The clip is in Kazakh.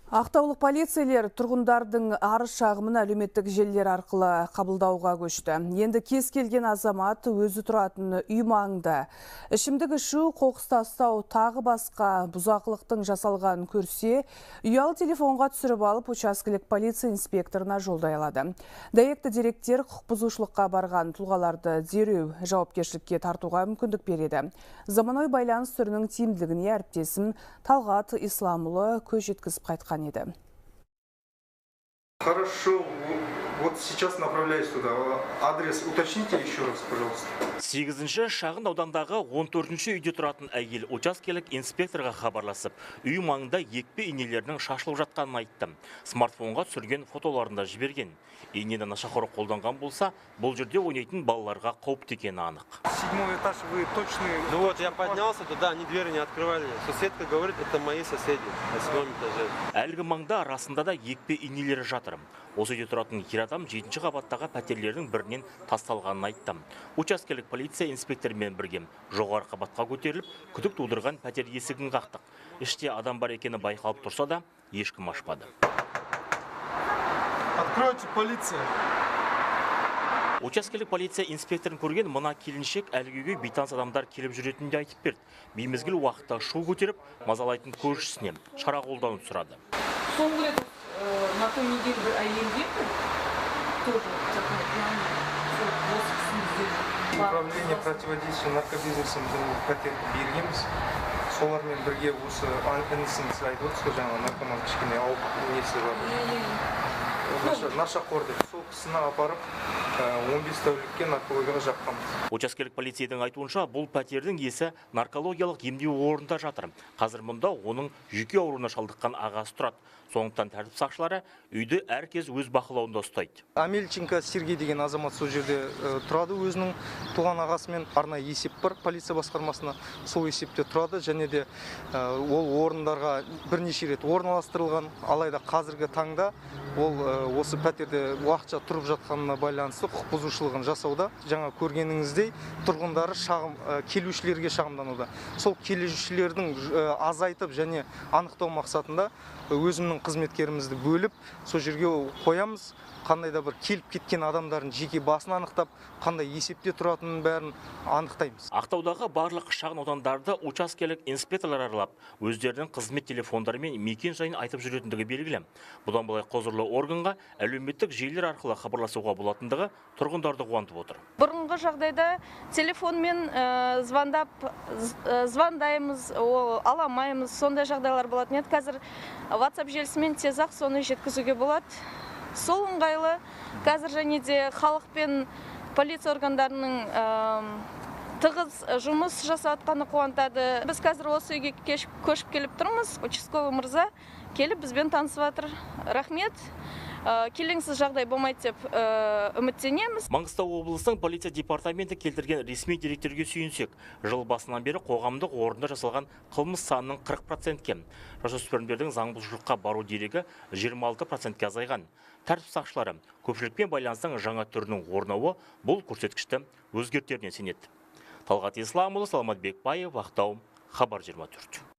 Ақтаулық полицейлер тұрғындардың арыз шағымын әлеуметтік желілер арқылы қабылдауға көшті. Енді кез келген азамат өзі тұратын үй маңында ішімдік ішу, қоқыс тастау, тағы басқа бұзақылықтың жасалғанын көрсе, ұялы телефонға түсіріп алып, учаскелік полиция инспекторына жолдай алады. Дәйекті деректер құқық бұзушылыққа барған тұлғаларды дереу жауапкершілікке тартуға мүмкіндік береді. Заманауи байланыс түрінің тиімділігіне әріптесім Талғат Исламұлы көз жеткізіп қайтқан еді. Хорошо, вот сейчас направляюсь туда. Адрес уточните еще раз, пожалуйста. 8-ші шағын аудандағы 14-ші үйде тұратын әйел учаскелік инспекторға хабарласып, үй маңында екпе инелерінің шашылып жатқанын айтты. Смартфонға түсірген фотоларын да жіберген. Инені нашақор қолданған болса, бұл жерде ойнайтын балаларға қауіпті екені анық. Седьмой этаж, вы точный? Ну вот, я поднялся туда, они двери не открывали. Соседка говорит, это мои соседи на седьмом этаже. Әлгі маңда расында да екпе инелері жатыр. Осы үйде тұратын ер адам 7-ші қабаттағы пәтерлердің бірінен тасталғанын айтты. Учаскелік полиция инспекторымен бірге жоғары қабатқа көтеріліп, күдік тудырған пәтер есігін қақтық. Іште адам бар екені байқалып тұрса да, ешкім ашпады. Откройте, полиция. Учаскелік полиция инспекторын көрген мына келіншек әлгі үйге бейтаныс адамдар келіп жүретінін де айтып берді. Беймезгіл уақытта шу көтеріп, мазалайтын көршісіне шара қолдануды сұрады. Соңғы рет на той неделе бір әйел келді, тоже сол осы кісіні іздеп. Управление противодействия наркобизнесом пәтер бергенбіз. Солармен бірге осы інісін, сіз айтып отырсыз ғой, жаңағы наркоман, кішкене ауып несі бар. Нашақор деп, сол кісіні апарып 15 тәулікке наркологияға жапқанбыз. Учаскелік полицейдің айтуынша, бұл пәтердің иесі наркологиялық емдеу орнында жатыр. Қазір мұнда оның жүйке ауруына шалдыққан ағасы тұрады. Сондықтан тәртіп сақшылары үйді әркез өз бақылауында ұстайды. Амельченко Сергей деген азамат сол жерде тұрады өзінің туған ағасымен. Арнайы есеп бар полиция басқармасына, сол есепте тұрады және де ол орындарға бірнеше рет орналастырылған. Алайда қазіргі таңда ол осы пәтерде уақытша тұрып жатқанына байланысты құқық бұзушылығын жасауда. Жаңа көргеніңіздей, тұрғындары шағым, келушілерге шағымдануда. Сол келушілердің азайтып және анықтау мақсатында өзімнің қызметкерімізді бөліп, сол жерге қоямыз. Қандай да бір келіп кеткен адамдардың жеке басын анықтап, қандай есепте тұратынын бәрін анықтаймыз. Ақтаудағы барлық шағын аудандарды учаскелік инспекторлар аралап, өздерінің қызмет телефондары мен мекен жайын айтып жүретіндігі белгілі. Бұдан былай құзырлы органға әлеуметтік желілер арқылы хабарласуға болатындығы тұрғындарды қуантып отыр. Бұрынғы жағдайда телефонмен звондап, звондаймыз, ол аламаймыз, сондай жағдайлар болатын еді. Қазір WhatsApp желісімен тез-ақ соны жеткізуге болады. Сол ыңғайлы. Қазір және де халық пен полиция органдарының тығыз жұмыс жасап жатқаны қуантады. Біз қазір осы үйге көшіп келіп тұрмыз. Участковый мырза келіп бізбен танысып жатыр. Рахмет. Келеңсіз жағдай болмайды деп үміттенеміз. Маңғыстау облысының полиция департаменті келтірген ресми деректерге сүйенсек, жыл басынан бері қоғамдық орында жасалған қылмыс санының 40%-ке, жасөспірімдердің заң бұзушылыққа бару дерегі 26%-ке азайған. Тәртіп сақшылары көпшілікпен байланыстың жаңа түрінің орнауы бұл көрсеткішті өзгертеріне сенеді. Талғат Исламұлы, Саламат Бекбаев, Ақтау, Хабар 24.